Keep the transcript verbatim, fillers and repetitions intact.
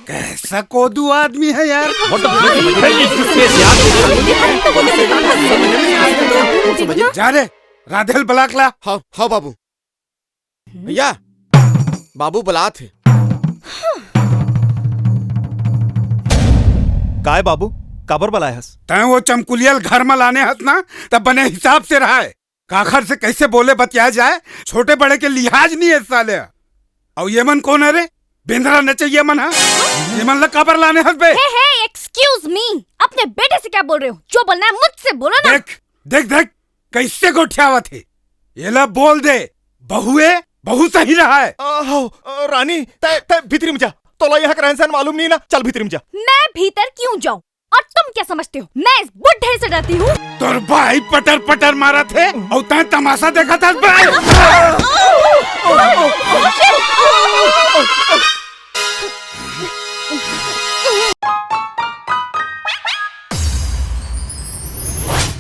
कैसा कोदू आदमी है यार। जा रे, राधेल बलाक ला। हाँ, हाँ बाबू। भैया, बाबू बलात हे। काय बाबू, काबर बलाय हस? तैं वो चमकुलियल घर में लाने हस ना, तब बने हिसाब से रहा है। काखर से कैसे बोले बतिया जाए, छोटे बड़े के लिहाज नहीं है साले। अउ ये मन कौन है रे? बेंदरा नचैया मन हा? ये मन ला काबर लाने हस बे? हे, हे, excuse me, अपने बेटे से क्या बोल रहे हो? जो बोलना है मुझसे बोलो ना। देख, देख, देख, कैसे गोठियावत हे। ये ला बोल दे, बहुए, बहू सही रहा है। आ, हो, आ, रानी, तै, तै भीतरी में जा। तोला यहाँ का रहन सहन मालूम नहीं ना, चल भीतरी में जा। मैं भीतर क्यों जाऊँ? और तुम क्या समझते हो, मैं इस बुढ़े से डरती हूँ? तोर भाई पटर पटर मारत हे, और तैं तमाशा देखत हस बे।